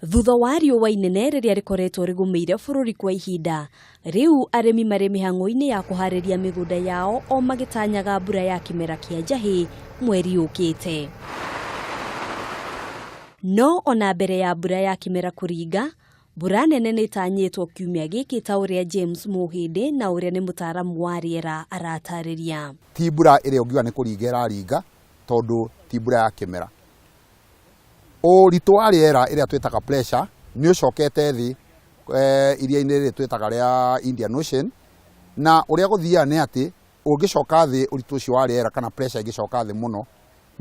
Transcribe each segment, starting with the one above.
Thutha wa riũa inene rĩrĩa rĩkoretwo rĩgũmĩire bũrũri kwa ihinda, rĩu arĩmi marĩ mĩhang'o-inĩ ya kũharĩria mĩgũnda yao o magĩtanyaga mbura ya kĩmera kĩa njahĩ mweri ũkĩte. No ona mbere ya mbura ya kĩmera kũringa, mbura nene nĩ ĩtanyĩtwo kiumia gĩkĩ ta ũrĩa James Mũhĩndĩ na ũrĩa nĩ mũtaaramu wa rĩera aratarĩria. Ti mbura ĩrĩa ũngiuga nĩ kũringa ĩraringa tondũ ti mbura ya kĩmera. Ũritũ wa rĩera ĩrĩa twĩtaga pressure nĩ ũcokete thĩ iria-inĩ rĩrĩ twĩtaga rĩa Indian Ocean, na ũrĩa gũthiaga nĩ atĩ ũngĩcoka thĩ ũritũ ũcio wa rĩera kana pressure ĩngĩcoka thĩ mũno,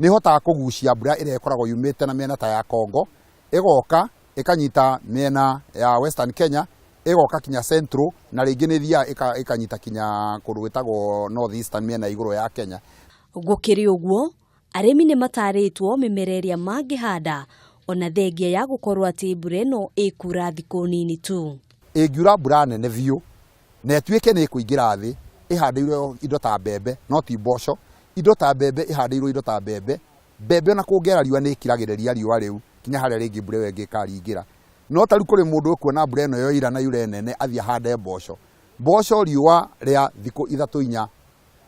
nĩ ĩhotaga kũgucia mbura ĩrĩa ĩkoragwo yumĩte na mĩena ta ya Congo, ĩgoka ĩkanyita mĩena ya Western Kenya, ĩgoka kinya Central, na rĩngĩ nĩ ĩthiaga ĩkanyita kinya kũndũ gwĩtagwo North Eastern mĩena ya igũrũ ya Kenya. Gũkĩrĩ ũguo, arĩmi nĩ matarĩtwo mĩmera ĩrĩa mangĩhanda ona thengia ya gũkorwo atĩ mbura ĩno ĩkura thikũ nini tu. Ĩngiura mbura nene biũ na ĩtuĩke nĩ ĩkũingĩra thĩ, ĩhandĩirwo indo ta mbembe, no ti mboco, indo ta mbembe ĩhandĩirwo indo ta mbembe, mbembe ona kũngĩara riũa nĩ ĩkiragĩrĩria riũa rĩu kinya harĩa rĩngĩ mbura ĩyo ĩngĩ ĩkaringĩra. No ta rĩu kũrĩ mũndũ ũkuona mbura ĩno yoira na yure nene athiĩ ahande mboco. Mboco riũa rĩa thikũ ithatũ inya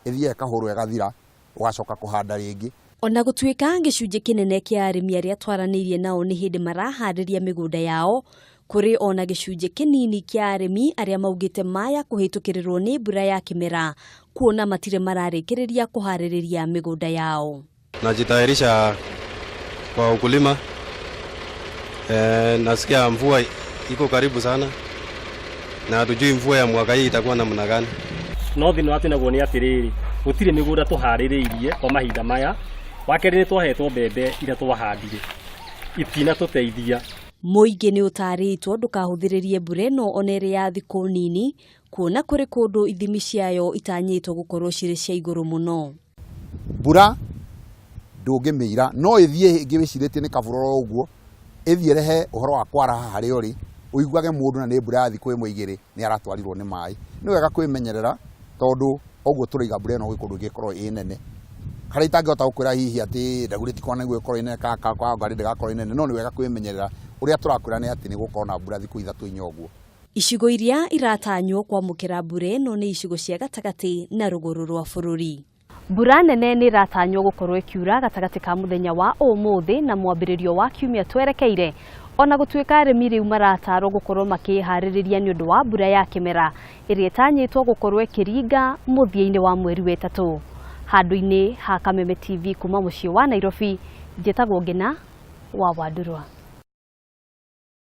ĩthiaga ĩkahũrwo ĩgathira, ũgacoka kũhanda rĩngĩ. Ona gũtuĩka gĩcunjĩ kĩnene kĩa arĩmi arĩa twaranĩirie nao nĩ hĩndĩ maraharĩria mĩgũnda yao, kũrĩ ona gĩcunjĩ kĩnini kĩa arĩmi arĩa maugĩte maya kũhĩtũkĩrĩrwo nĩ mbura ya kĩmera kuona matirĩ mararĩkĩrĩria kũharĩrĩria mĩgũnda yao. Najitayarisha kwa ukulima. Nasikia mvua iko karibu sana na hatujui mvua ya mwaka hii itakuwa namna gani. No thĩna wa naguo nĩ atĩrĩrĩ, gũtirĩ mĩgũnda tũharĩrĩirie kwa mahinda maya. Wa kerĩ, nĩ twahetwo mbembe iria twahandire itinatũteithia. Mũingĩ nĩ ũtarĩtwo ndũkahũthĩrĩrie mbura ĩno ona ĩrĩ ya thikũ nini, kuona kũrĩ kũndũ ithimi ciayo itanyĩtwo gũkorwo cirĩ cia igũrũ mũno. Mbura ndũngĩmĩira, no ĩthiĩ ĩngĩ wĩcirĩtie nĩ kabura oro ũguo, ĩthiĩ ĩrehe ũhoro wa kwaraha harĩa ũrĩ, ũiguage mũndũ na nĩ mbura ya thikũ ĩmwe igĩrĩ nĩ aratwarirwo nĩ maĩ. Nĩ wega kwĩmenyerera tondũ ũguo tũraiga mbura ĩno gwĩ kũndũ ĩngĩkorwo ĩ nene. Harĩa itangĩhota gũkwĩra hihi atĩ Dagoretti Corner nĩguo ĩkorwo ĩ nene kana Kawangware ndĩgakorwo ĩ nene, no nĩ wega kwĩmenyerera. Ũrĩa tũrakwĩra nĩ atĩ nĩ gũkorwo na mbura thikũ ithatũ inya ũguo. Icigo iria iratanywo kwamũkĩra mbura ĩno nĩ icigo cia gatagatĩ na rũgũrũ rwa bũrũri. Mbura nene nĩ ĩratanywo gũkorwo ĩkiura gatagatĩ ka mũthenya wa ũmũthĩ na mwambĩrĩrio wa kiumia twerekeire, ona gũtuĩka arĩmi rĩu maratarwo gũkorwo makĩharĩrĩria nĩ ũndũ wa mbura ya kĩmera ĩrĩa ĩtanyĩtwo gũkorwo ĩkĩringa mũthia-inĩ wa mweri wa ĩtatũ. Handũ-inĩ ha Kameme TV kuma mũciĩ wa Nairobi, njĩtagwo Ngina wa Wandurwa.